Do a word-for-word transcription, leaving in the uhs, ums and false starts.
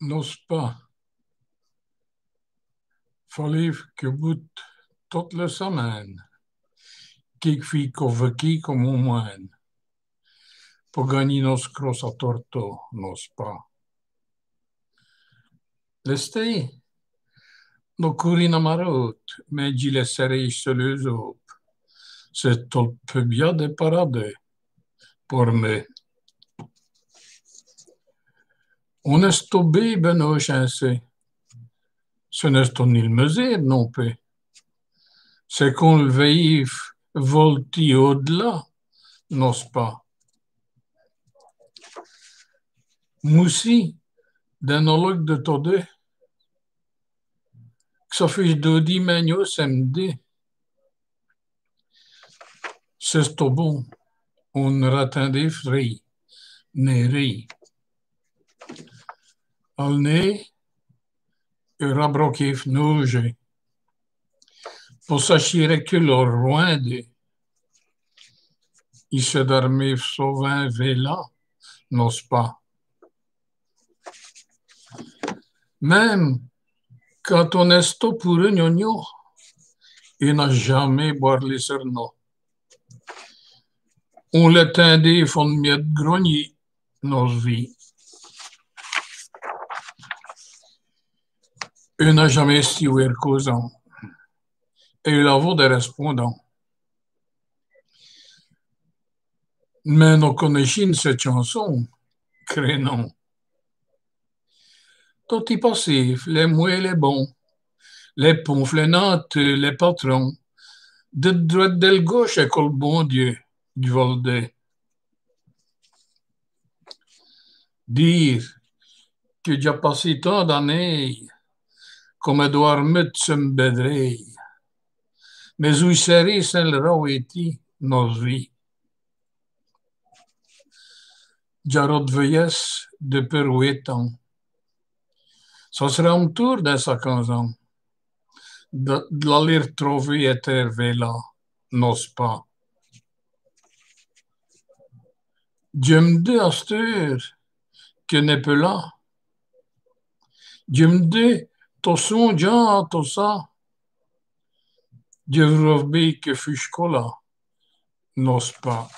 N'ost-ce pas? Faléve qui boute tote l' samin.ne, quékefîye co vèkî come on mwin.ne, po gangnî nosse crosse à tortos, n'ost-ce pas? L'èsté, nos coûrî a marôde, mindjî lès cèréjes su leûs-aubes. C'èst tot l' pus bia dès paradis, por mi. On èstot bén, bén inchance. Ci n'èstot nén l' mèzére non pus. C'èst qu'on l' vèyîve voltî au-d'là, n'ost-ce pas? Moussî d'in-ologue di todi, qu' ça fuche dodi mègnot sèmedi. C'èstot bon, on n' ratindéve rén, nén rén. Al nez, on rabrokève nôje, po sachî rècule au rwinde. I s'èdormève sovint vêla, n'ost-ce pas? Min.me quand on èstot poûrou gnogno, on n'a jamés bwârlè sèrno. On l'ètindéve on miète grognî, nosse vîye. On n'a jamés stî wêre causant, èt on l'avot dès rèspondants. Mins nos conèchîmes cès tchanson, crèyez-m'. Tot i passéve, lès mwés, lès bons, lès ponfes, lès nanteûs, lès patrons, di drwète, di gauche, èt co l' bon Dieu, dj' vos l' di. Dîre qui dj'a passé tant d'anéyes come èdwârmète su m' bèdrèye, mès-oûy sèrî sins l' rawétî, nosse vîye. Dj'a rode vèyèsse dèpûs wêt ans. Ça s'ra m' toûr d'in saquants ans di, di l'aler trover ètêre vêla, n'ost-ce pas? Dji m' di asteûre qui n'èst pus là. Dji m' di, tot sondjant à tot ça, dji v'reûve bén qui fuche co là, n'ost-ce pas?